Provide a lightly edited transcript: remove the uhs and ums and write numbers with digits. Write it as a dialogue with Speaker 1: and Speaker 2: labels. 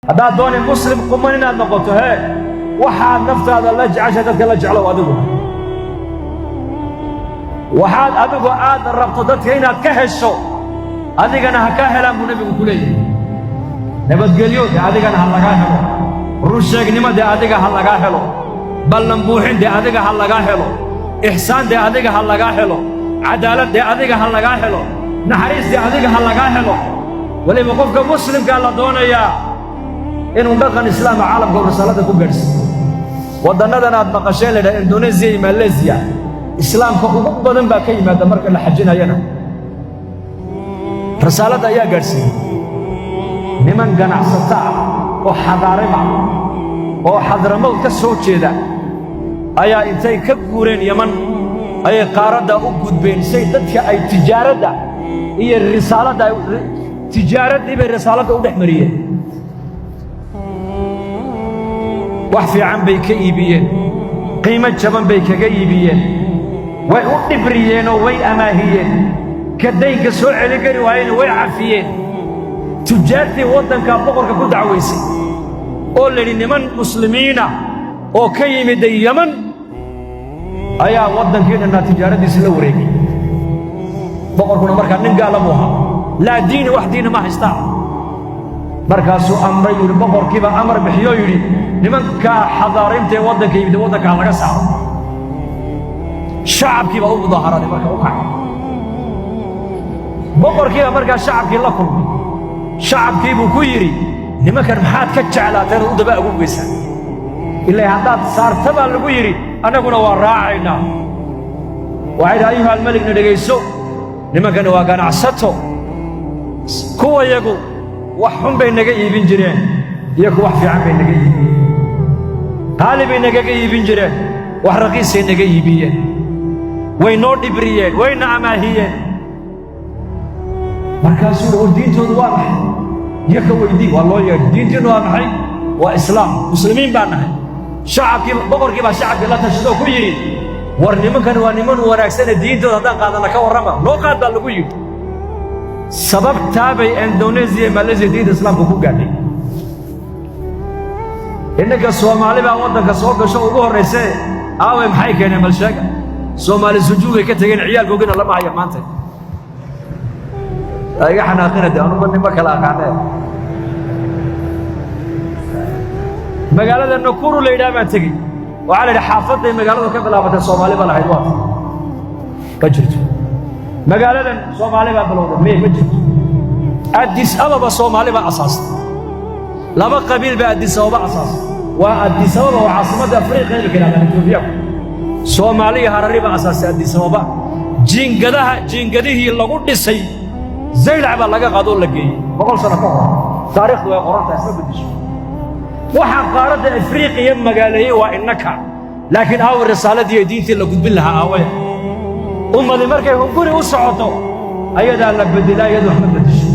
Speaker 1: Haddaad dooni Muslim quman inaad noqoto, hee, waxaad naftaada la jeceshay dadka la jeclow. Adiguna waxaad adigu aad rabto dadka inaad ka hesho, adigana ha kaa helaan buu Nebigu ku leeyahay. Nabadgelyo dee adigana ha lagaa helo, runsheegnimo dee adiga ha lagaa helo, ballan buuxin dee adiga ha lagaa helo, ixsaan dee adiga ha lagaa helo, cadaalad dee adiga ha lagaa helo, naxariis dee adiga ha lagaa helo. Weliba qofka muslimkaa la doonayaa inuu dhaqan islaama caalamka risaalada ku gaadhsiiyo. Waddannadan aad maqasheen la yidhaha Indoneesiya iyo Maleesiya, islaamka ugu badan baa ka yimaada marka la xajinayana. Risaaladda ayaa gaadhsiiyey niman ganacsato ah oo xadaariba oo Xadramowd ka soo jeeda ayaa intay ka guureen Yaman ayay qaaradda u gudbeen, say dadka ay tijaaradda iyo risaaladda, tijaaraddii bay risaaladda u dhex mariyeen. Wax fiican bay ka iibiyeen, qiimo jaban bay kaga iibiyeen, way u dhibriyeenoo way amaahiyeen, ka daynka soo celin kari waayena way cafiyeen. Tujaartii waddankaa boqorka ku dacwaysay oo layidhi niman muslimiina oo ka yimidday Yaman ayaa waddankii dhannaa tijaaraddiisa la wareegay. Boqorkuna markaa nin gaala buu ahaa, laa diini, wax diina ma haystaa. Markaasuu amray, yidhi, boqorkiibaa amar bixiyoo yidhi nimankaa xadaarayntaee waddanka yimid waddankaa laga saaro. Shacabkii baa u mudaaharaday, marka u kacay. Boqorkiibaa markaa shacabkii la kulmay. Shacabkii buu ku yidhi: "Nimankan maxaad ka jeclaateen oo u daba agugaysaan? Ilaa haddaad saarta baa lagu yidhi, annaguna waa raacaynaa." Waxay idhi: "Ayuha almeligna dhegayso, nimankani waa ganacsato, kuwayagu wax xun bay naga iibin jireen, iyaku wax fiican bay naga iibiyeen, qaali bay nagaga iibin jireen, wax raqiisay naga iibiyeen, way noo dhibriyeen, wayna amaahiyeen." Markaasuu yidhi: "War, diintoodu waa maxay? Yaka weydii." Waa loo yeedhay. "Diintiinnu waa maxay?" "Waa Islaam, Muslimiin baan nahay." Shacabkii, boqorkii baa shacabkii la tashadoo ku yidhi: "War, nimankani waa niman wanaagsane, diintooda haddaan qaadanna ka warrama?" "Noo qaad," baa lagu yidhi. Sababtaa bay Indoneesiya iyo Maleesiya diinta islaamka ku gaadhay. Innanka Soomaali baa waddanka soo gasho ugu horraysee, aaway, maxay keeneen? Bal sheega. Soomaali sujuuday ka tegeen, ciyaalkoogina lama haya maanta. Iga xanaaqina de, anuba nimo kala aqaanee. Magaalada Nakuru la yidhaha baan tegey. Waxaa la yidhi xaafadday magaaladu ka bilaabatay Soomaali baa lahayd, waata ma jirto. Magaaladan Soomaali baa bilowday, may, ma jirto. Addis Ababa Soomaali baa asaastay. Laba qabiil baa Addis Ababa asaastay. Waa Addis Ababa, waa caasimadda Afriiqa imika yidhahdaan Etoobiyaku. Soomaaliya Harari baa asaastay Addis Ababa. Jiingadaha, jiingadihii lagu dhisay Zaylac baa laga qaadoo la geeyey 100 sano ka hor. Taariikhdu way qoran tahay, isma beddesho. Waxaa qaaradda Afriiqiya magaaleeyey waa innaka, laakiin aawi risaaladii iyo diintii la gudbin lahaa? Aawaya? Ummadi markay hunguri u socoto ayadaa la beddelaa, iyadu wax ma beddesho.